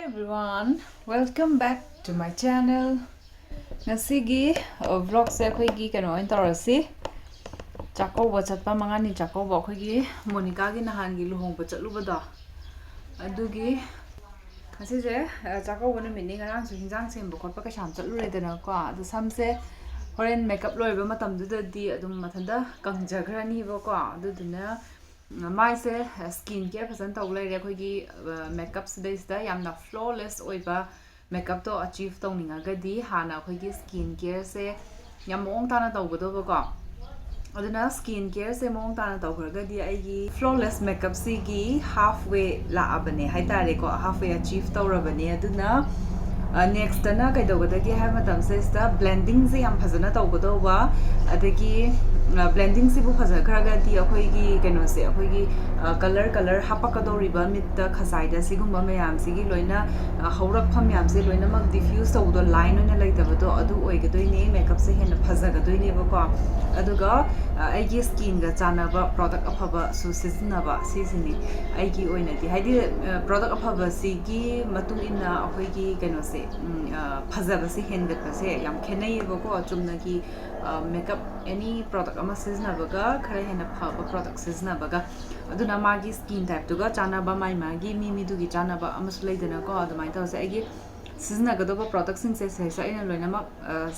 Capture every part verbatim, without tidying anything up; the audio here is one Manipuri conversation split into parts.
Hi everyone, welcome back to my channel. ꯉꯁꯤꯒꯤ ꯕ꯭ꯂꯣꯒꯁꯦ ꯑꯩꯈꯣꯏꯒꯤ ꯀꯩꯅꯣ ꯑꯣꯏꯅ ꯇꯧꯔꯁꯤ꯫ ꯆꯥꯛꯀꯧꯕ ꯆꯠꯄ, ꯃꯉꯥꯅꯤ ꯆꯥꯛꯀꯧꯕ, ꯑꯩꯈꯣꯏꯒꯤ ꯃꯣꯅꯤꯀꯥꯒꯤ ꯅꯍꯥꯟꯒꯤ ꯂꯨꯍꯣꯡꯕ ꯆꯠꯂꯨꯕꯗꯣ, ꯑꯗꯨꯒꯤ ꯉꯁꯤꯁꯦ ꯆꯥꯛꯀꯧꯕ ꯅꯨꯃꯤꯠꯅꯤ꯫ ꯉꯔꯥꯡꯁꯨ ꯍꯤꯟꯖꯥꯡ ꯁꯦꯝꯕ ꯈꯣꯠꯄ ꯀꯩꯁꯥꯝ ꯆꯠꯂꯨꯔꯦꯗꯅꯀꯣ꯫ ꯑꯗꯣ ꯁꯝꯁꯦ ꯍꯣꯔꯦꯟ ꯃꯦꯀꯞ ꯂꯣꯏꯕ ꯃꯇꯝꯗꯨꯗꯗꯤ ꯑꯗꯨꯝ ꯃꯊꯟꯇ ꯀꯪꯖꯈ꯭ꯔꯅꯤꯕꯀꯣ꯫ ꯑꯗꯨꯗꯨꯅ ꯃꯥꯏꯁꯦ ꯁ꯭ꯀꯤꯟ ꯀꯦꯌꯔ ꯐꯖꯅ ꯇꯧ ꯂꯩꯔꯦ꯫ ꯑꯩꯈꯣꯏꯒꯤ ꯃꯦꯀꯞꯁꯤꯗꯩꯁꯤꯗ ꯌꯥꯝꯅ ꯐ꯭ꯂꯣꯂꯦꯁ ꯑꯣꯏꯕ ꯃꯦꯀꯞꯇꯣ ꯑꯆꯤꯞ ꯇꯧꯅꯤꯡꯉꯒꯗꯤ ꯍꯥꯟꯅ ꯑꯩꯈꯣꯏꯒꯤ ꯁ꯭ꯀꯤꯟ ꯀꯦꯌꯔꯁꯦ ꯌꯥꯝ ꯃꯑꯣꯡ ꯇꯥꯅ ꯇꯧꯒꯗꯧꯕꯀꯣ꯫ ꯑꯗꯨꯅ ꯁ꯭ꯀꯤꯟ ꯀꯦꯌꯔꯁꯦ ꯃꯑꯣꯡ ꯇꯥꯅ ꯇꯧꯈ꯭ꯔꯒꯗꯤ ꯑꯩꯒꯤ ꯐ꯭ꯂꯣꯂꯦꯁ ꯃꯦꯀꯞꯁꯤꯒꯤ ꯍꯥꯐ ꯋꯦ ꯂꯥꯛꯑꯕꯅꯦ ꯍꯥꯏꯇꯥꯔꯦꯀꯣ, ꯍꯥꯐ ꯋꯦ ꯑꯆꯤꯞ ꯇꯧꯔꯕꯅꯦ꯫ ꯑꯗꯨꯅ ꯅꯦꯛꯁꯇꯅ ꯀꯩꯗꯧꯒꯗꯒꯦ ꯍꯥꯏꯕ ꯃꯇꯝꯁꯤꯗꯩꯁꯤꯗ ꯕ꯭ꯂꯦꯟꯗꯤꯡꯁꯦ ꯌꯥꯝ ꯐꯖꯅ ꯇꯧꯒꯗꯧꯕ꯫ ꯑꯗꯒꯤ ꯕ꯭ꯂꯦꯟꯗꯤꯡꯁꯤꯕꯨ ꯐꯖꯈ꯭ꯔꯒꯗꯤ ꯑꯩꯈꯣꯏꯒꯤ ꯀꯩꯅꯣꯁꯦ, ꯑꯩꯈꯣꯏꯒꯤ ꯀꯂꯔ ꯀꯂꯔ ꯍꯥꯄꯛꯀꯗꯧꯔꯤꯕ ꯃꯤꯠꯇ ꯈꯖꯥꯏꯗ, ꯁꯤꯒꯨꯝꯕ ꯃꯌꯥꯝꯁꯤꯒꯤ ꯂꯣꯏꯅ ꯍꯧꯔꯛꯐꯝ ꯃꯌꯥꯝꯁꯦ ꯂꯣꯏꯅꯃꯛ ꯗꯤꯐ꯭ꯌꯨꯁ ꯇꯧꯕꯗꯣ, ꯂꯥꯏꯟ ꯑꯣꯏꯅ ꯂꯩꯇꯕꯗꯣ, ꯑꯗꯨ ꯑꯣꯏꯒꯗꯣꯏꯅꯦ꯫ ꯃꯦꯀꯞꯁꯦ ꯍꯦꯟꯅ ꯐꯖꯒꯗꯣꯏꯅꯦꯕꯀꯣ꯫ ꯑꯗꯨꯒ ꯑꯩꯒꯤ ꯁ꯭ꯀꯤꯟꯒ ꯆꯥꯟꯅꯕ ꯄ꯭ꯔꯣꯗꯛ ꯑꯐꯕꯁꯨ ꯁꯤꯖꯤꯟꯅꯕ, ꯁꯤꯁꯤꯅꯤ ꯑꯩꯒꯤ ꯑꯣꯏꯅꯗꯤ꯫ ꯍꯥꯏꯗꯤ ꯄ꯭ꯔꯣꯗꯛ ꯑꯐꯕꯁꯤꯒꯤ ꯃꯇꯨꯡ ꯏꯟꯅ ꯑꯩꯈꯣꯏꯒꯤ ꯀꯩꯅꯣꯁꯦ, ꯐꯖꯕꯁꯦ ꯍꯦꯟꯒꯠꯄꯁꯦ ꯌꯥꯝ ꯈꯦꯠꯅꯩꯌꯦꯕꯀꯣ꯫ ꯆꯨꯝꯅꯒꯤ ꯃꯦꯀꯞ ꯑꯦꯅꯤ ꯄ꯭ꯔꯣꯗꯛ ꯑꯃ ꯁꯤꯖꯤꯟꯅꯕꯒ ꯈꯔ ꯍꯦꯟꯅ ꯐꯕ ꯄ꯭ꯔꯣꯗꯛ ꯁꯤꯖꯤꯟꯅꯕꯒ꯫ ꯑꯗꯨꯅ ꯃꯥꯒꯤ ꯁ꯭ꯀꯤꯟ ꯇꯥꯏꯞꯇꯨꯒ ꯆꯥꯟꯅꯕ, ꯃꯥꯏ ꯃꯥꯒꯤ ꯃꯤ ꯃꯤꯗꯨꯒꯤ ꯆꯥꯟꯅꯕ ꯑꯃꯁꯨ ꯂꯩꯗꯅꯀꯣ꯫ ꯑꯗꯨꯃꯥꯏꯅ ꯇꯧꯁꯦ꯫ ꯑꯩꯒꯤ ꯁꯤꯖꯤꯟꯅꯒꯗꯧꯕ ꯄ꯭ꯔꯣꯗꯛꯁꯤꯡꯁꯦ ꯁꯤꯁꯦ ꯑꯩꯅ ꯂꯣꯏꯅꯃꯛ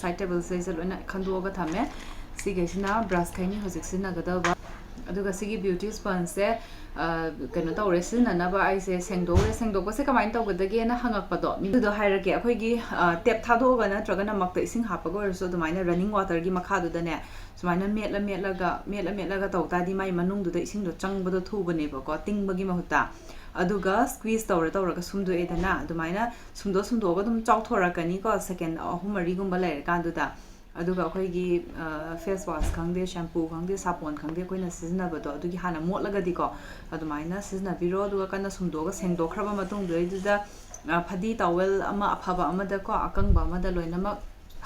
ꯁꯥꯏꯠ ꯇꯦꯕꯜꯁꯤꯗꯩꯁꯤꯗ ꯂꯣꯏꯅ ꯈꯟꯗꯣꯛꯑꯒ ꯊꯝꯃꯦ꯫ ꯁꯤꯈꯩꯁꯤꯅ ꯕ꯭ꯔꯁꯈꯩꯅꯤ ꯍꯧꯖꯤꯛ ꯁꯤꯖꯤꯟꯅꯒꯗꯕ꯫ ꯑꯗꯨꯒ ꯁꯤꯒꯤ ꯕ꯭ꯌꯨꯇꯤ ꯁ꯭ꯄꯟꯖꯁꯦ ꯀꯩꯅꯣ ꯇꯧꯔꯦ, ꯁꯤꯖꯤꯟꯅꯅꯕ ꯑꯩꯁꯦ ꯁꯦꯡꯗꯣꯛꯎꯔꯦ꯫ ꯁꯦꯡꯗꯣꯛꯄꯁꯦ ꯀꯃꯥꯏꯅ ꯇꯧꯒꯗꯒꯦꯅ ꯍꯪꯉꯛꯄꯗꯣ, ꯃꯤꯗꯨꯗꯣ ꯍꯥꯏꯔꯛꯀꯦ꯫ ꯑꯩꯈꯣꯏꯒꯤ ꯇꯦꯞ ꯊꯥꯗꯣꯛꯑꯒ ꯅꯠꯇ꯭ꯔꯒꯅ ꯃꯛꯇ ꯏꯁꯤꯡ ꯍꯥꯞꯄꯒ ꯑꯣꯏꯔꯁꯨ ꯑꯗꯨꯃꯥꯏꯅ ꯔꯟꯅꯤꯡ ꯋꯥꯇꯔꯒꯤ ꯃꯈꯥꯗꯨꯗꯅꯦ ꯁꯨꯃꯥꯏꯅ ꯃꯦꯠꯂ ꯃꯦꯠꯂꯒ, ꯃꯦꯠꯂ ꯃꯦꯠꯂꯒ ꯇꯧ ꯇꯥꯔꯗꯤ ꯃꯥꯏ ꯃꯅꯨꯡꯗꯨꯗ ꯏꯁꯤꯡꯗꯣ ꯆꯪꯕꯗꯣ ꯊꯨꯕꯅꯦꯕꯀꯣ, ꯇꯤꯡꯕꯒꯤ ꯃꯍꯨꯠꯇ꯫ ꯑꯗꯨꯒ ꯁ꯭ꯀ꯭ꯋꯤꯖ ꯇꯧꯔ ꯇꯧꯔꯒ ꯁꯨꯝꯗꯣꯛꯑꯦꯗꯅ꯫ ꯑꯗꯨꯃꯥꯏꯅ ꯁꯨꯝꯗꯣꯛ ꯁꯨꯝꯗꯣꯛꯑꯒ ꯑꯗꯨꯝ ꯆꯥꯎꯊꯣꯔꯛꯀꯅꯤꯀꯣ, ꯁꯦꯀꯦꯟ ꯑꯍꯨꯝ ꯃꯔꯤꯒꯨꯝꯕ ꯂꯩꯔꯀꯥꯟꯗꯨꯗ꯫ ꯑꯗꯨꯒ ꯑꯩꯈꯣꯏꯒꯤ ꯐꯦꯁ ꯋꯥꯁ ꯈꯪꯗꯦ, ꯁꯦꯝꯄꯨ ꯈꯪꯗꯦ, ꯁꯥꯄꯣꯟ ꯈꯪꯗꯦ, ꯑꯩꯈꯣꯏꯅ ꯁꯤꯖꯤꯟꯅꯕꯗꯣ ꯑꯗꯨꯒꯤ ꯍꯥꯟꯅ ꯃꯣꯠꯂꯒꯗꯤꯀꯣ ꯑꯗꯨꯃꯥꯏꯅ ꯁꯤꯖꯤꯟꯅꯕꯤꯔꯣ꯫ ꯑꯗꯨꯒ ꯀꯟꯅ ꯁꯨꯝꯗꯣꯛꯑꯒ ꯁꯦꯡꯗꯣꯛꯈ꯭ꯔꯕ ꯃꯇꯨꯡꯗꯨꯗꯩꯗꯨꯗ ꯐꯗꯤ ꯇꯥꯋꯦꯜ ꯑꯃ ꯑꯐꯕ ꯑꯃꯗꯀꯣ, ꯑꯀꯪꯕ ꯑꯃꯗ ꯂꯣꯏꯅꯃꯛ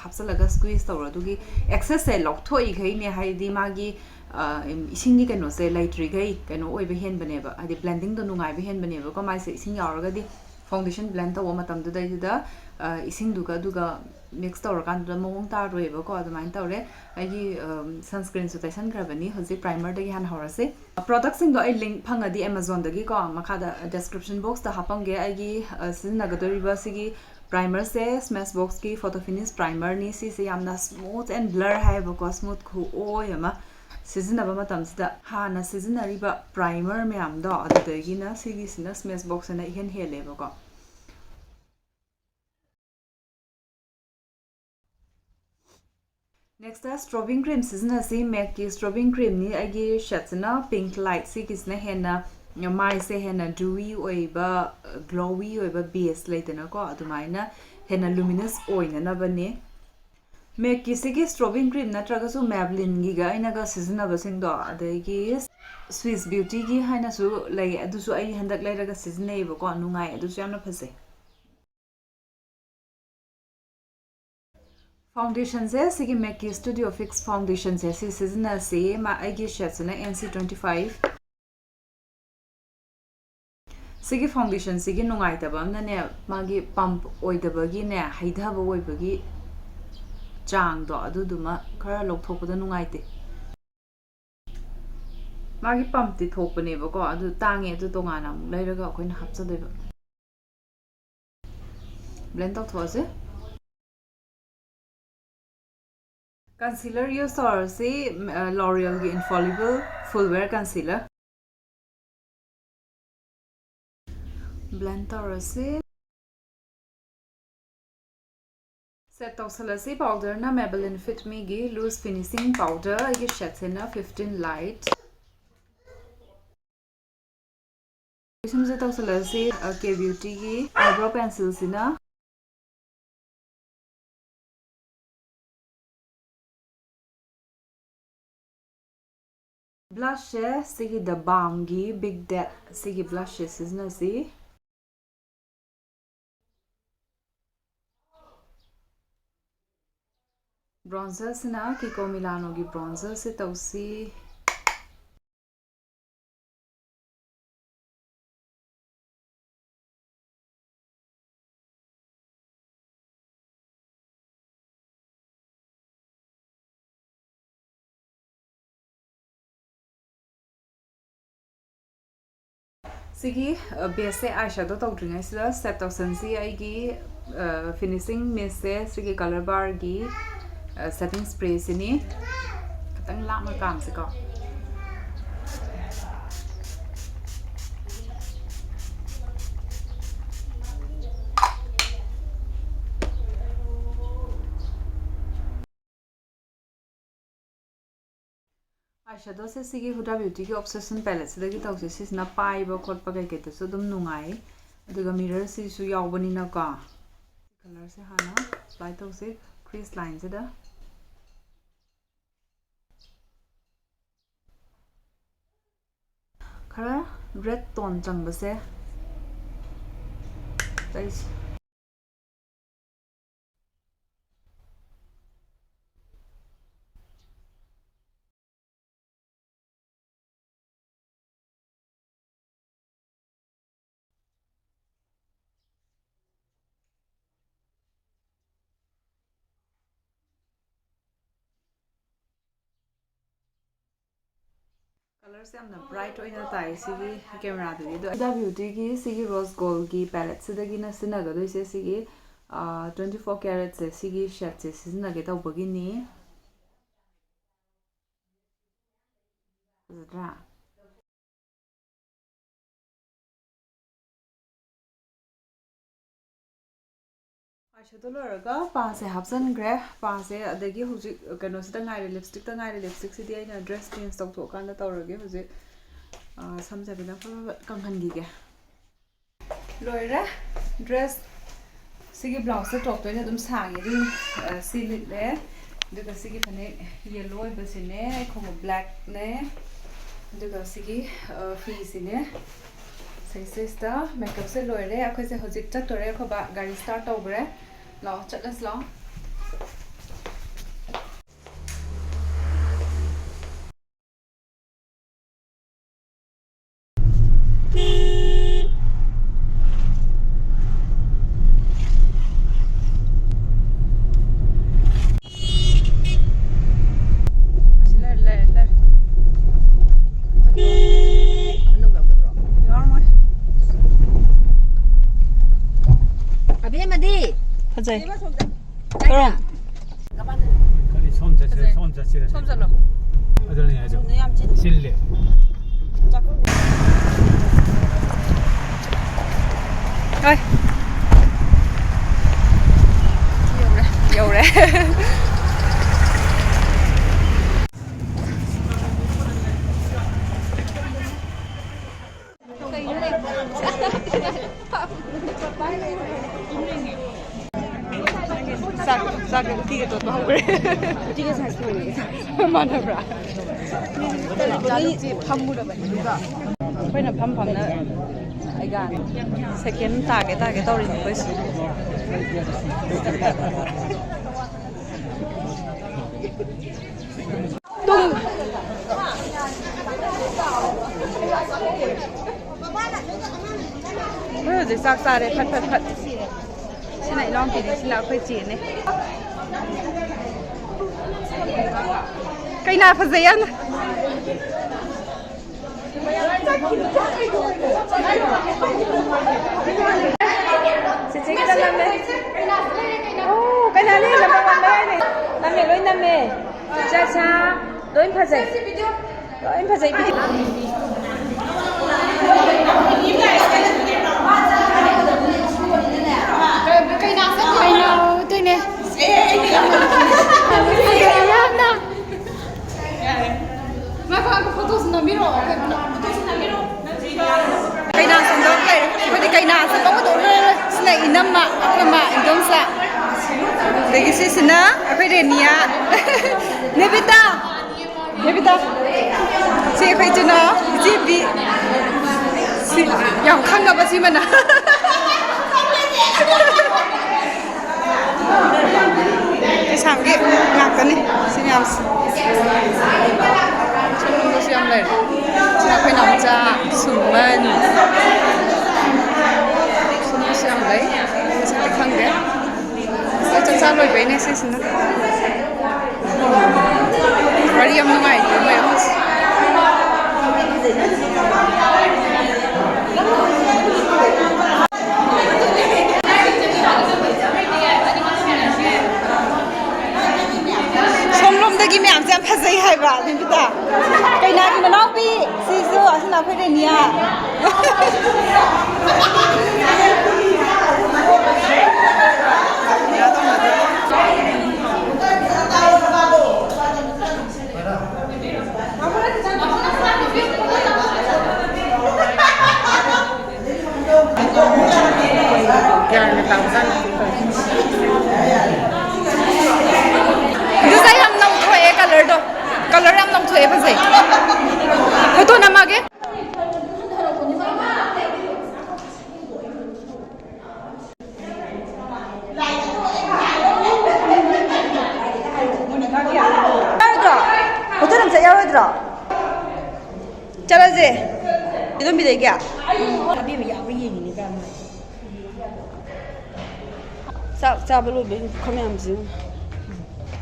ꯍꯥꯞꯆꯤꯜꯂꯒ ꯁ꯭ꯀ꯭ꯋꯤꯖ ꯇꯧꯔꯣ꯫ ꯑꯗꯨꯒꯤ ꯑꯦꯛꯁꯦꯁꯁꯦ ꯂꯧꯊꯣꯛꯏꯈꯩꯅꯦ, ꯍꯥꯏꯗꯤ ꯃꯥꯒꯤ ꯏꯁꯤꯡꯒꯤ ꯀꯩꯅꯣꯁꯦ ꯂꯩꯇ꯭ꯔꯤꯈꯩ ꯀꯩꯅꯣ ꯑꯣꯏꯕ ꯍꯦꯟꯕꯅꯦꯕ, ꯍꯥꯏꯗꯤ ꯕ꯭ꯂꯦꯟꯗꯤꯡꯗꯣ ꯅꯨꯡꯉꯥꯏꯕ ꯍꯦꯟꯕꯅꯦꯕꯀꯣ꯫ ꯃꯥꯏꯁꯦ ꯏꯁꯤꯡ ꯌꯥꯎꯔꯒꯗꯤ Foundation blend ꯇꯧꯕ ꯃꯇꯝꯗꯨꯗꯩꯗꯨꯗ, ꯑ, ꯏꯁꯤꯡꯗꯨꯒ ꯑꯗꯨꯒ mix ꯇꯧꯔꯀꯥꯟꯗꯨꯗ ꯃꯑꯣꯡ ꯇꯥꯔꯣꯏꯕꯀꯣ꯫ ꯑꯗꯨꯃꯥꯏꯅ ꯇꯧꯔꯦ꯫ ꯑꯩꯒꯤ, ꯑꯝ, sunscreenꯁꯨ ꯇꯩꯁꯟꯈ꯭ꯔꯕꯅꯤ꯫ ꯍꯧꯖꯤꯛ primerꯗꯒꯤ ꯍꯥꯟꯅ ꯍꯧꯔꯁꯤ꯫ Productꯁꯤꯡꯗꯣ ꯑꯩ link ꯐꯪꯉꯗꯤ Amazonꯗꯒꯤꯀꯣ ꯃꯈꯥꯗ description boxꯇ ꯍꯥꯞꯄꯝꯒꯦ꯫ ꯑꯩꯒꯤ, ꯑ, ꯁꯤꯖꯤꯟꯅꯒꯗꯧꯔꯤꯕ ꯁꯤꯒꯤ primerꯁꯦ Smashboxꯀꯤ Photo Finish Primerꯅꯤ꯫ ꯁꯤꯁꯦ ꯌꯥꯝꯅ smooth and blur ꯍꯥꯏꯌꯦꯕꯀꯣ, smooth ꯈꯨꯑꯣꯏ ꯑꯃ꯫ ꯁꯤꯖꯤꯟꯅꯕ ꯃꯇꯝꯁꯤꯗ ꯍꯥꯟꯅ ꯁꯤꯖꯤꯟꯅꯔꯤꯕ primer ꯃꯌꯥꯝꯗꯣ ꯑꯗꯨꯗꯒꯤꯅ ꯁꯤꯒꯤꯁꯤꯅ Smashboxꯁꯤꯅ ꯏꯍꯦꯟ ꯍꯦꯜꯂꯦꯕꯀꯣ꯫ Nextꯇ strobing cream ꯁꯤꯖꯤꯟꯅꯁꯤ꯫ MACꯀꯤ strobing creamꯅꯤ꯫ ꯑꯩꯒꯤ shadeꯁꯤꯅ Pink Light꯫ ꯁꯤꯒꯤꯁꯤꯅ ꯍꯦꯟꯅ ꯃꯥꯏꯁꯦ ꯍꯦꯟꯅ dewy ꯑꯣꯏꯕ, glowy ꯑꯣꯏꯕ base ꯂꯩꯗꯅꯀꯣ, ꯑꯗꯨꯃꯥꯏꯅ ꯍꯦꯟꯅ luminous ꯑꯣꯏꯅꯅꯕꯅꯦ꯫ MACꯀꯤ ꯁꯤꯒꯤ strobing cream ꯅꯠꯇ꯭ꯔꯒꯁꯨ Maybellineꯒꯤꯒ ꯑꯩꯅꯒ ꯁꯤꯖꯤꯟꯅꯕꯁꯤꯡꯗꯣ, ꯑꯗꯒꯤ Swiss Beautyꯒꯤ ꯍꯥꯏꯅꯁꯨ ꯂꯩ, ꯑꯗꯨꯁꯨ ꯑꯩ ꯍꯟꯗꯛ ꯂꯩꯔꯒ ꯁꯤꯖꯤꯟꯅꯩꯌꯦꯕꯀꯣ, ꯅꯨꯡꯉꯥꯏ, ꯑꯗꯨꯁꯨ ꯌꯥꯝꯅ ꯐꯖꯩ꯫ Foundationꯁꯦ ꯁꯤꯒꯤ MACꯀꯤ Studio Fix Foundationꯁꯦ ꯁꯤ ꯁꯤꯖꯤꯟꯅꯁꯤ꯫ ꯃꯥ, ꯑꯩꯒꯤ shadeꯁꯤꯅ NC twenty five꯫ ꯁꯤꯒꯤ foundationꯁꯤꯒꯤ ꯅꯨꯡꯉꯥꯏꯇꯕ ꯑꯃꯅꯅꯦ, ꯃꯥꯒꯤ pump ꯑꯣꯏꯗꯕꯒꯤꯅꯦ, ꯍꯩꯊꯕ ꯑꯣꯏꯕꯒꯤ ꯆꯥꯡꯗꯣ ꯑꯗꯨꯗꯨꯃ ꯈꯔ ꯂꯧꯊꯣꯛꯄꯗ ꯅꯨꯡꯉꯥꯏꯇꯦ꯫ ꯃꯥꯒꯤ pumpꯇꯤ ꯊꯣꯛꯄꯅꯦꯕꯀꯣ, ꯑꯗꯨ ꯇꯥꯡꯉꯦ, ꯑꯗꯨ ꯇꯣꯉꯥꯟꯅ ꯑꯃꯨꯛ ꯂꯩꯔꯒ ꯑꯩꯈꯣꯏꯅ ꯍꯥꯞꯆꯗꯣꯏꯕ꯫ Blend ꯇꯧꯊꯣꯛꯑꯁꯦ꯫ Concealer use ꯇꯧꯔꯁꯤ, ꯑ, L'Orealꯒꯤ Infallible Full Wear Concealer꯫ Blend ꯇꯧꯔꯁꯤ꯫ Set ꯇꯧꯁꯜꯂꯁꯤ꯫ Powderꯅ Maybelline Fit Meꯒꯤ Loose Finishing Powder, ꯑꯩꯒꯤ shadeꯁꯤꯅ fifteen Light꯫ Foundationꯁꯦ ꯇꯧꯁꯜꯂꯁꯤ, ꯑ, Kay Beautyꯒꯤ eyebrow pencilꯁꯤꯅ꯫ Blushꯁꯦ ꯁꯤꯒꯤ The Balmꯒꯤ Big Date ꯁꯤꯒꯤ blushꯁꯦ ꯁꯤꯖꯤꯟꯅꯁꯤ꯫ Bronzerꯁꯤꯅ Kiko Milanoꯒꯤ bronzerꯁꯦ ꯇꯧꯁꯤ꯫ ꯁꯤꯒꯤ ꯕꯦꯁꯁꯦ ꯑꯥꯏ ꯁꯦꯗꯣ ꯇꯧꯗ꯭ꯔꯤꯉꯩꯁꯤꯗ ꯁꯦꯠ ꯇꯧꯁꯟꯁꯤ꯫ ꯑꯩꯒꯤ ꯐꯤꯅꯤꯁꯤꯡ ꯃꯤꯁꯁꯦ ꯁꯤꯒꯤ ꯀꯂꯔ ꯕꯥꯔꯒꯤ ꯁꯦꯇꯤꯡ ꯁ꯭ꯄ꯭ꯔꯦꯁꯤꯅꯤ꯫ ꯈꯤꯇꯪ ꯂꯥꯞꯅ ꯀꯥꯝꯁꯤꯀꯣ꯫ ꯑꯥꯏ ꯁꯦꯗꯣꯁꯦ ꯁꯤꯒꯤ ꯍꯨꯗꯥ ꯕ꯭ꯌꯨꯇꯤꯒꯤ ꯑꯣꯕꯁꯦꯁꯟ ꯄꯦꯂꯦꯠꯁꯤꯗꯒꯤ ꯇꯧꯁꯦ꯫ ꯁꯤꯁꯤꯅ ꯄꯥꯏꯕ ꯈꯣꯠꯄ ꯀꯩꯀꯩꯗꯁꯨ ꯑꯗꯨꯝ ꯅꯨꯡꯉꯥꯏ, ꯑꯗꯨꯒ ꯃꯤꯔꯔꯁꯤꯁꯨ ꯌꯥꯎꯕꯅꯤꯅꯀꯣ꯫ ꯀꯂꯔꯁꯦ ꯍꯥꯟꯅ ꯑꯦꯄ꯭ꯂꯥꯏ ꯇꯧꯁꯦ ꯀ꯭ꯔꯤꯁ ꯂꯥꯏꯟꯁꯤꯗ꯫ ꯈꯔ ꯔꯦꯗ ꯇꯣꯟ ꯆꯪꯕꯁꯦ ꯇꯩꯁꯦ꯫ ꯀꯂꯔꯁꯦ ꯌꯥꯝꯅ ꯕ꯭ꯔꯥꯏꯠ ꯑꯣꯏꯅ ꯇꯥꯏ ꯁꯤꯒꯤ ꯀꯦꯃꯦꯔꯥꯗꯗꯤ꯫ ꯑꯗꯣ ꯍꯨꯗꯥ ꯕ꯭ꯌꯨꯇꯤꯒꯤ ꯁꯤꯒꯤ ꯔꯣꯁ ꯒꯣꯜꯒꯤ ꯄꯦꯂꯦꯠꯁꯤꯗꯒꯤꯅ ꯁꯤꯖꯤꯟꯅꯒꯗꯣꯏꯁꯦ ꯁꯤꯒꯤ ꯇ꯭ꯋꯦꯟꯇꯤ ꯐꯣꯔ ꯀꯦꯔꯦꯠꯁꯦ, ꯁꯤꯒꯤ ꯁꯦꯠꯁꯦ ꯁꯤꯖꯤꯟꯅꯒꯦ ꯇꯧꯕꯒꯤꯅꯤ꯫ ꯐꯖꯗ꯭ꯔꯥ? ꯑꯥꯏ ꯁꯦꯗꯣ ꯂꯣꯏꯔꯒ ꯄꯥꯁꯦ ꯍꯥꯞꯆꯤꯟꯈ꯭ꯔꯦ꯫ ꯄꯥꯁꯦ ꯑꯗꯒꯤ ꯍꯧꯖꯤꯛ ꯀꯩꯅꯣꯁꯤꯗ ꯉꯥꯏꯔꯦ, ꯂꯤꯞꯁꯇꯤꯛꯇ ꯉꯥꯏꯔꯦ꯫ ꯂꯤꯞꯁꯇꯤꯛꯁꯤꯗꯤ ꯑꯩꯅ ꯗ꯭ꯔꯦꯁ ꯆꯦꯟꯖ ꯇꯧꯊꯣꯛꯑꯀꯥꯟꯗ ꯇꯧꯔꯒꯦ꯫ ꯍꯧꯖꯤꯛ, ꯑ, ꯁꯝꯁꯦ ꯐꯖꯅ ꯐꯠ ꯐꯠ ꯐꯠ ꯀꯪꯍꯟꯈꯤꯒꯦ꯫ ꯂꯣꯏꯔꯦ꯫ ꯗ꯭ꯔꯦꯁ ꯁꯤꯒꯤ ꯕ꯭ꯂꯥꯎꯁꯁꯦ ꯇꯣꯞꯇ ꯑꯣꯏꯅ ꯑꯗꯨꯝ ꯁꯥꯡꯉꯦ꯫ ꯑꯗꯨ, ꯑ, ꯁꯤ ꯂꯤꯠꯂꯦ꯫ ꯑꯗꯨꯒ ꯁꯤꯒꯤ ꯐꯅꯦꯛ ꯌꯦꯜꯂꯣ ꯑꯣꯏꯕꯁꯤꯅꯦ, ꯈꯣꯡꯎꯞ ꯕ꯭ꯂꯦꯛꯅꯦ꯫ ꯑꯗꯨꯒ ꯁꯤꯒꯤ, ꯑ, ꯐꯤꯁꯤꯅꯦ, ꯁꯤꯁꯤꯁꯤꯗ ꯃꯦꯀꯞꯁꯦ ꯂꯣꯏꯔꯦ꯫ ꯑꯩꯈꯣꯏꯁꯦ ꯍꯧꯖꯤꯛ ꯆꯠꯇꯣꯔꯦ꯫ ꯑꯩꯈꯣꯏ ꯕꯥ ꯒꯥꯔꯤ ꯁ꯭ꯇꯥꯔꯠ ꯇꯧꯈ꯭ꯔꯦ꯫ ꯂꯥꯛꯑꯣ, ꯆꯠꯂꯁꯤ ꯂꯥꯛꯑꯣ꯫ ꯑꯁꯤ ꯂꯩꯔꯦ, ꯂꯩꯔꯦ, ꯂꯩꯔꯦ꯫ ꯃꯅꯨꯡ ꯌꯥꯎꯗꯕ꯭ꯔꯣ? ꯌꯥꯎꯔꯝꯃꯣꯏ꯫ ꯀꯔꯣꯝ? ꯀꯔꯤ ꯁꯣꯝ ꯆꯠꯁꯤꯔ, ꯁꯣꯝ ꯆꯠꯁꯤꯔ? ꯁꯣꯝ ꯆꯠꯂꯣ꯫ ꯑꯗꯨꯅꯤ ꯍꯥꯏꯗꯣ꯫ ꯁꯣꯝꯗ ꯌꯥꯝ ꯆꯤꯟ-, ꯁꯤꯜꯂꯦ꯫ ꯆꯥꯛꯈꯨꯝ꯫ ꯍꯣꯏ꯫ ꯌꯧꯔꯦ, ꯌꯧꯔꯦ꯫ ꯆꯥꯛ, ꯆꯥꯛ, ꯎꯇꯤꯒ ꯇꯣꯠꯄ ꯍꯧꯈ꯭ꯔꯦ꯫ ꯎꯇꯤꯒ ꯁꯥꯏꯁ ꯃꯥꯟꯅꯩ꯫ ꯃꯥꯟꯅꯕ꯭ꯔꯥ? ꯃꯤ ꯐꯝꯃꯨꯔꯕꯅꯤ꯫ ꯑꯩꯈꯣꯏꯅ ꯐꯝ ꯐꯝꯅ ꯑꯩꯒ ꯁꯦꯀꯦꯟ ꯇꯥꯒꯦ ꯇꯥꯒꯦ ꯇꯧꯔꯤꯅꯤ ꯑꯩꯈꯣꯏꯁꯨ꯫ ꯇꯨꯝ-, ꯑꯩꯈꯣꯏ ꯍꯧꯖꯤꯛ ꯆꯥꯛ ꯆꯥꯔꯦ꯫ ꯐꯠ ꯐꯠ ꯐꯠ꯫ ꯁꯤꯅ ꯏꯅꯥꯎꯄꯤꯅꯦ, ꯁꯤꯅ ꯑꯩꯈꯣꯏ ꯆꯦꯅꯦ꯫ ꯀꯩꯅꯥ ꯐꯖꯩ ꯌꯥꯝꯅ꯫ ꯆꯦꯆꯦ ꯈꯤꯇꯪ ꯅꯝꯃꯦ꯫ ꯑꯣ, ꯀꯩꯅꯥꯅꯦ, number one ꯃꯌꯥꯏꯅꯦ꯫ ꯅꯝꯃꯦ, ꯂꯣꯏ ꯅꯝꯃꯦ꯫ ꯆꯥ ꯆꯥ꯫ ꯂꯣꯏ ꯐꯖꯩ꯫ ꯂꯣꯏ ꯐꯖꯩ, video꯫ ꯀꯩꯅꯥ ꯎꯠꯇꯣꯏꯅꯦ꯫ ꯌꯥꯝꯅ꯫ ꯉꯥꯏꯈꯣ, ꯉꯥꯏꯈꯣ, photoꯁꯨ ꯅꯝꯕꯤꯔꯛꯑꯣ꯫ ꯀꯩꯅꯥ ꯁꯣꯝꯗ ꯂꯩꯔꯦ꯫ ꯑꯩꯈꯣꯏꯗꯤ ꯀꯩꯅꯥ ꯆꯠꯄ ꯎꯗꯧ ꯂꯣꯏꯔꯦ꯫ ꯁꯤꯅ ꯏꯅꯝꯃ, ꯑꯩꯈꯣꯏ ꯃꯥ, ꯏꯟꯗꯣꯝꯆꯥ꯫ ꯑꯗꯒꯤ ꯁꯤꯁꯤꯅ ꯑꯩꯈꯣꯏ ꯔꯦꯅꯤꯌꯥ꯫ ꯅꯦꯕꯤꯇꯥ! ꯅꯦꯕꯤꯇꯥ! ꯁꯤ ꯑꯩꯈꯣꯏ ꯏꯆꯤꯟ ꯏꯅꯥꯎ, ꯏꯆꯦ ꯕꯤ꯫ ꯁꯤ ꯌꯥꯝ ꯈꯪꯉꯕ ꯁꯤꯃꯅ꯫ ꯀꯩꯁꯥꯝꯒꯤ ꯉꯥꯛꯇꯅꯤ ꯁꯤ ꯃꯌꯥꯝꯁꯦ꯫ ꯁꯣꯝꯗꯁꯨ ꯌꯥꯝ ꯂꯩꯔꯦ꯫ ꯁꯤꯅ ꯑꯩꯈꯣꯏ ꯅꯥꯎꯆꯥ ꯁꯨꯃꯟ꯫ ꯁꯣꯝꯗꯁꯨ ꯌꯥꯝ ꯂꯩ꯫ ꯃꯁꯛꯇꯤ ꯈꯪꯗꯦ꯫ ꯂꯣꯏ ꯆꯥꯛꯆꯥ ꯂꯣꯏꯕꯩꯅꯦ ꯁꯤꯁꯤꯅ꯫ ꯋꯥꯔꯤ ꯌꯥꯝ ꯅꯨꯡꯉꯥꯏꯔꯤ ꯃꯣꯏ ꯑꯍꯨꯝꯁꯦ꯫ ꯒ꯭ꯌꯥꯟꯒ ꯇꯥꯕꯖꯥꯠ ꯅꯠꯇꯦ ꯇꯧꯔꯤꯁꯦ꯫ ꯗꯤꯖꯥꯏꯟ ꯌꯥꯝ ꯅꯧꯊꯣꯛꯑꯦ, ꯀꯂꯔꯗꯣ꯫ ꯀꯂꯔ ꯌꯥꯝ ꯅꯧꯊꯣꯛꯑꯦ, ꯐꯖꯩ꯫ ꯐꯣꯇꯣ ꯅꯝꯃꯛꯑꯒꯦ꯫ ꯌꯥꯔꯣꯏꯗ꯭ꯔꯣ? ꯐꯣꯇꯣ ꯅꯝ ꯆꯠ ꯌꯥꯔꯣꯏꯗ꯭ꯔꯣ? ꯆꯠꯂꯁꯦ꯫ ꯏꯗꯣꯝꯕꯤꯗꯩꯒꯤ? ꯑꯕꯦꯝꯃ ꯌꯥꯎꯕ ꯌꯦꯡꯉꯤꯅꯦ ꯀꯥꯏꯅ꯫ ꯆꯥꯛ ꯆꯥꯕ ꯂꯣꯏꯕꯩ ꯄꯨꯈꯝ ꯃꯌꯥꯝꯁꯤ꯫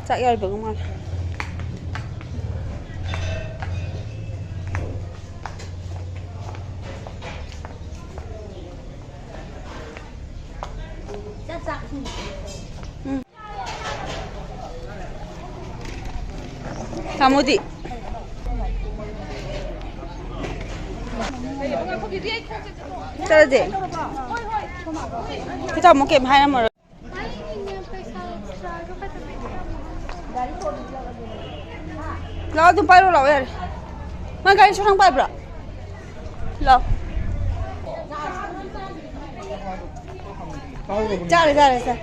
ꯆꯥꯛ ꯌꯥꯎꯔꯤꯕꯒ ꯃꯥꯜꯂꯦ꯫ ꯆꯥꯛ ꯆꯥꯛ ꯎꯝ꯫ ꯇꯥꯃꯣꯗꯤ? ꯆꯠꯂꯁꯦ꯫ ꯑꯩꯈꯣꯏ ꯇꯥꯃꯣ ꯀꯩꯝ ꯍꯥꯏꯔꯝꯃꯔꯣꯏ꯫ ꯂꯥꯛꯑꯣ, ꯑꯗꯨꯝ ꯄꯥꯏꯔꯣ, ꯂꯥꯛꯑꯣ, ꯌꯥꯔꯦ꯫ ꯅꯪ ꯒꯥꯔꯤ ꯁꯣ ꯅꯪ ꯄꯥꯏꯕ꯭ꯔꯣ? ꯂꯥꯛꯑꯣ꯫ ꯆꯥꯔꯦ, ꯆꯥꯔꯦ, ꯆꯥꯔꯦ꯫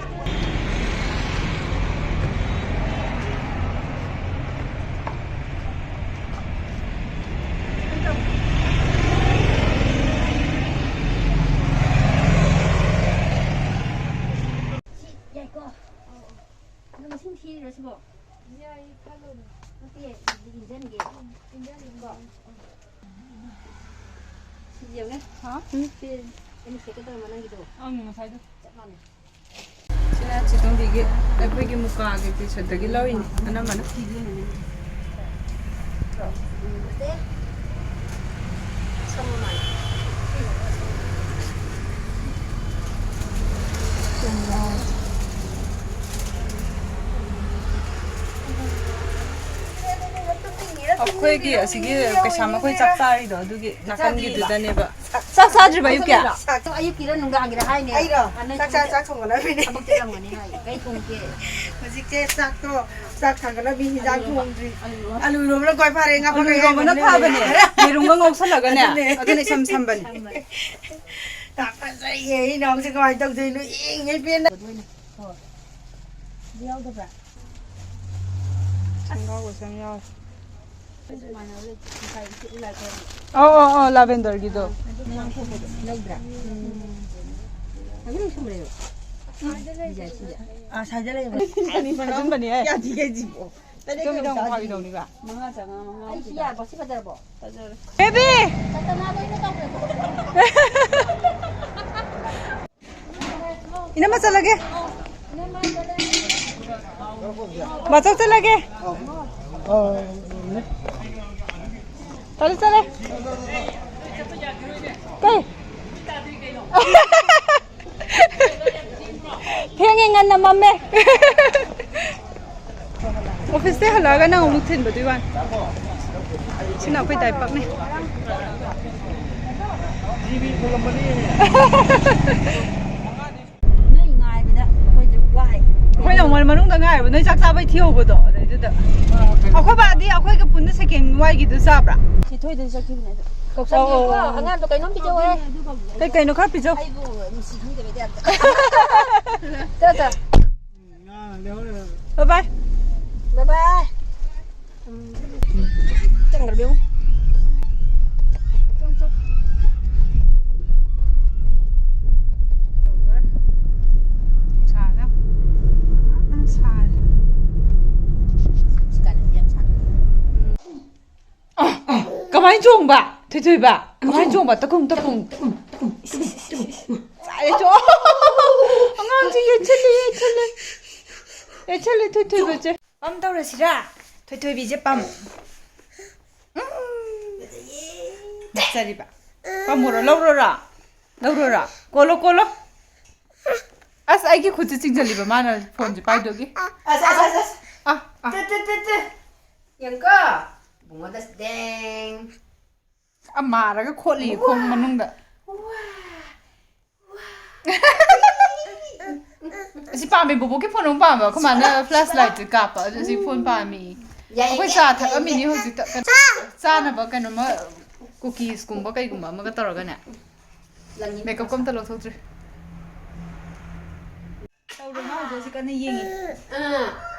ꯌꯥꯏꯀꯣ? ꯑꯗꯣ ꯃꯁꯤꯡ ꯊꯤꯔꯤꯔꯣ ꯁꯤꯕꯣ? ꯌꯥꯏ, ꯈꯜꯂꯣꯅꯦ꯫ ꯅꯠꯇꯦ, ꯏꯟꯖꯟꯒꯦ꯫ ꯏꯟꯖꯟꯒꯦ, ꯀꯣ? ꯏꯟꯖꯟꯒꯦ꯫ ꯁꯤ ꯌꯦꯡꯉꯨꯅꯦ꯫ ꯍꯥ? ꯎꯝ꯫ ꯁꯤ ꯑꯩꯅ ꯁꯦꯠꯀꯦ ꯇꯧꯔꯝꯕ ꯅꯪꯒꯤꯗꯣ꯫ ꯑꯪ, ꯉꯁꯥꯏꯗꯣ꯫ ꯆꯞ ꯃꯥꯟꯅꯩ꯫ ꯁꯤꯅ ꯆꯤꯇꯣꯝꯕꯤꯒꯤ ꯑꯩꯈꯣꯏꯒꯤ ꯃꯨꯀꯥꯒꯤ ꯇꯤ ꯁꯔꯠꯇꯒꯤ ꯂꯧꯔꯤꯅꯤ ꯑꯅꯝꯕꯅ꯫ ꯑꯩꯈꯣꯏꯒꯤ ꯑꯁꯤꯒꯤ ꯀꯩꯁꯥꯝ ꯑꯩꯈꯣꯏ ꯆꯥꯛ ꯆꯥꯔꯤꯗꯣ ꯑꯗꯨꯒꯤ ꯅꯥꯀꯟꯒꯤꯗꯨꯗꯅꯦꯕ꯫ ꯆꯥꯛ ꯆꯥꯗ꯭ꯔꯤꯕ ꯑꯌꯨꯛꯀꯤ? ꯆꯥꯛ ꯑꯌꯨꯛꯀꯤꯔ ꯅꯨꯡꯗꯥꯡꯒꯤꯔ ꯍꯥꯏꯅꯦ? ꯑꯩꯔꯣ? ꯑꯅ ꯆꯥꯛ ꯆꯥ, ꯆꯥꯛ ꯊꯣꯡꯒꯠꯂꯝꯃꯤꯅꯦ꯫ ꯊꯕꯛ ꯆꯠꯂꯝꯒꯅꯤ ꯍꯥꯏ꯫ ꯀꯩ ꯊꯣꯡꯒꯦ? ꯍꯧꯖꯤꯛꯁꯦ ꯆꯥꯛꯇꯣ, ꯆꯥꯛ ꯊꯥꯡꯒꯠꯂꯝꯃꯤ, ꯍꯤꯟꯖꯥꯡ ꯑꯂꯨ ꯏꯔꯣꯝꯕ꯫ ꯊꯣꯡꯗ꯭ꯔꯤ꯫ ꯑꯂꯨ ꯏꯔꯣꯝꯕ꯫ ꯑꯂꯨ ꯏꯔꯣꯝꯕꯅ ꯈ꯭ꯋꯥꯏ ꯐꯔꯦ, ꯉꯥ ꯑꯂꯨ ꯐꯈꯥꯏ ꯏꯔꯣꯝꯕꯅ ꯌꯥꯏꯕꯅꯤꯅ꯫ ꯐꯕꯅꯦ꯫ ꯌꯦꯔꯨꯝꯒ ꯉꯧꯁꯜꯂꯒꯅꯦ꯫ ꯑꯗꯨꯅꯦ꯫ ꯑꯗꯨꯅ ꯏꯁꯝ ꯁꯝꯕꯅꯦ꯫ ꯁꯝꯕꯅꯦ꯫ ꯆꯥꯛ ꯐꯖꯅ ꯑꯩ ꯏꯅꯥꯎꯁꯦ ꯀꯃꯥꯏꯅ ꯇꯧꯗꯣꯏꯅꯣ? ꯏꯪꯉꯦ ꯄꯦꯟꯅ꯫ ꯍꯣꯏ꯫ ꯑꯗꯨ ꯌꯥꯎꯗꯕ꯭ꯔꯥ? ꯁꯪꯒꯥꯎꯕꯁꯨ ꯌꯥꯝ ꯌꯥꯎꯋꯦ꯫ ꯑꯧ, ꯑꯧ, ꯑꯧ, lavender ꯒꯤꯗꯣ꯫ ꯑꯗꯨꯝ ꯁꯨꯝꯕꯅꯦꯕ꯫ ꯑꯥ, ꯁ꯭ꯋꯥꯏꯗ ꯂꯩꯕ꯫ ꯑꯅꯤ ꯐꯖꯟꯕꯅꯦ, ꯑꯦ꯫ ꯌꯥꯗꯤꯌꯦ, ꯁꯤꯕꯣ꯫ ꯇꯔꯦꯠ ꯆꯨꯝꯃꯤꯗ ꯑꯃꯨꯛ ꯀꯌꯥ ꯐꯥꯒꯤ ꯇꯧꯅꯤꯕ꯫ ꯃꯉꯥ ꯆꯥꯝꯃꯉꯥ, ꯃꯉꯥ ꯑꯩ ꯁꯤ ꯌꯥꯔꯕꯣ? ꯁꯤ ꯐꯖꯔꯕꯣ? ꯐꯖꯔꯦ꯫ ꯕꯦꯕꯤ! ꯆꯠꯇꯅ ꯂꯣꯏꯅ ꯇꯧꯈ꯭ꯔꯦ꯫ ꯏꯅꯝꯃ ꯆꯠꯂꯒꯦ꯫ ꯕꯥꯆꯧ ꯆꯠꯂꯒꯦ꯫ ꯆꯠꯂꯦ, ꯆꯠꯂꯦ꯫ ꯀꯩ? ꯊꯦꯡꯉꯦ, ꯉꯟꯅ ꯃꯝꯃꯦ꯫ Office ꯇꯩ ꯍꯜꯂꯛꯑꯒ ꯅꯪ ꯑꯃꯨꯛ ꯊꯤꯟꯕꯗꯨꯏ ꯋꯥꯅꯤ꯫ ꯁꯤꯅ ꯑꯩꯈꯣꯏ ꯗꯥꯏꯄꯛꯅꯦ꯫ ꯅꯣꯏ ꯉꯥꯏꯕꯗ ꯑꯩꯈꯣꯏꯁꯨ ꯋꯥꯏ꯫ ꯑꯩꯈꯣꯏꯅ ꯑꯃꯨꯛ ꯃꯅꯨꯡꯗ ꯉꯥꯏꯕ, ꯅꯣꯏ ꯆꯥꯛ ꯆꯥꯕꯩ ꯊꯤꯍꯧꯕꯗꯣ, ꯑꯗꯩꯗꯨꯗ꯫ ꯑꯩꯈꯣꯏ ꯕꯥꯗꯤ ꯑꯩꯈꯣꯏꯒ ꯄꯨꯟꯅ second ꯋꯥꯏꯒꯤꯗꯨ ꯆꯥꯕ꯭ꯔꯥ? ꯁꯤ ꯊꯣꯏꯗꯁꯨ ꯆꯠꯈꯤꯕꯅꯦ ꯑꯗꯣ꯫ ꯀꯧꯁꯜꯂꯣ꯫ ꯑꯉꯥꯡꯗꯣ ꯀꯩꯅꯣꯝ ꯄꯤꯖꯧꯍꯦ꯫ ꯀꯩ ꯀꯩꯅꯣ ꯈꯔ ꯄꯤꯖꯧ꯫ ꯑꯩꯕꯨ ꯅꯨꯡꯁꯤ ꯈꯪꯗꯕꯩ ꯇꯥꯏꯞꯇ꯫ ꯆꯠ, ꯆꯠ꯫ Bye bye꯫ Bye bye꯫ ꯎꯝ꯫ ꯆꯪꯈ꯭ꯔꯕ ꯌꯦꯡꯉꯨ꯫ ꯆꯪ, ꯆꯪ꯫ ꯅꯨꯡꯁꯥꯅ ꯐꯖꯅ ꯁꯥꯔꯦ꯫ ꯁꯤ ꯀꯥꯂꯦꯟꯗꯤ ꯌꯥꯝ ꯁꯥ꯫ ꯀꯃꯥꯏꯅ ꯆꯣꯡꯕ? ꯊꯣꯏꯊꯣꯏꯕ, ꯀꯃꯥꯏꯅ ꯆꯣꯡꯕ? ꯇꯀꯨꯝ, ꯇꯀꯨꯝ꯫ ꯆꯥꯔꯦ, ꯆꯣ-, ꯑꯉꯥꯡꯁꯤ ꯌꯦꯠꯁꯜꯂꯦ, ꯌꯦꯠꯁꯜꯂꯦ꯫ ꯌꯦꯠꯁꯜꯂꯦ, ꯊꯣꯏꯊꯣꯏꯕꯁꯦ꯫ ꯄꯝ ꯇꯧꯔꯁꯤꯔꯥ? ꯊꯣꯏꯊꯣꯏꯕꯤꯁꯦ ꯄꯝ꯫ ꯎꯝ꯫ ꯐꯖꯔꯤꯕ꯫ ꯄꯝꯃꯣꯔꯣ? ꯂꯧꯔꯣꯔꯥ? ꯂꯧꯔꯣꯔꯥ? ꯀꯣꯜꯂꯣ, ꯀꯣꯜꯂꯣ꯫ ꯑꯁ, ꯑꯩꯒꯤ ꯈꯨꯠꯁꯦ ꯆꯤꯡꯁꯤꯜꯂꯤꯕ ꯃꯥꯅ ꯐꯣꯟꯁꯦ ꯄꯥꯏꯗꯨꯒꯤ꯫ ꯑꯁ, ꯑꯁ, ꯑꯁ, ꯑꯁ꯫ ꯑꯥ, ꯑꯥ꯫ ꯇꯨ, ꯇꯨ, ꯇꯨ, ꯇꯨ꯫ ꯌꯦꯡꯀꯣ꯫ ꯕꯨꯡꯉꯣꯗ ꯗꯦꯡ꯫ ꯑꯃꯥꯔꯒ ꯈꯣꯠꯂꯤ ꯈꯣꯡ ꯃꯅꯨꯡꯗ꯫ ꯋꯥ꯫ ꯋꯥ꯫ ꯑꯁꯤ ꯄꯥꯝꯃꯦ, ꯕꯣꯕꯣꯛꯀꯤ ꯐꯣꯟ ꯑꯃꯨꯛ ꯄꯥꯝꯕ꯫ ꯑꯩꯈꯣꯏ ꯃꯥꯅ flashlight ꯁꯦ ꯀꯥꯞꯄ, ꯑꯗꯨ ꯑꯁꯤ ꯐꯣꯟ ꯄꯥꯝꯃꯤ꯫ ꯌꯥꯏ, ꯑꯩꯈꯣꯏ ꯌꯥꯏ, ꯆꯥ ꯌꯥꯏ, ꯊꯛꯑꯝꯃꯤꯅꯤ ꯌꯥꯏ꯫ ꯍꯧꯖꯤꯛꯇ꯫ ꯀꯩꯅꯣ, ꯆꯥꯅꯕ ꯀꯩꯅꯣꯃ, cookies ꯀꯨꯝꯕ ꯀꯩꯒꯨꯝꯕ ꯑꯃꯒ ꯇꯧꯔꯒꯅꯦ꯫ ꯃꯦꯀꯞꯀ ꯑꯝꯇ ꯂꯧꯊꯣꯛꯇ꯭ꯔꯤ꯫ ꯇꯧꯔꯦ, ꯃꯥ ꯍꯧꯖꯤꯛ ꯑꯁꯤ ꯀꯟꯅ ꯌꯦꯡꯉꯤ꯫ ꯑꯥ꯫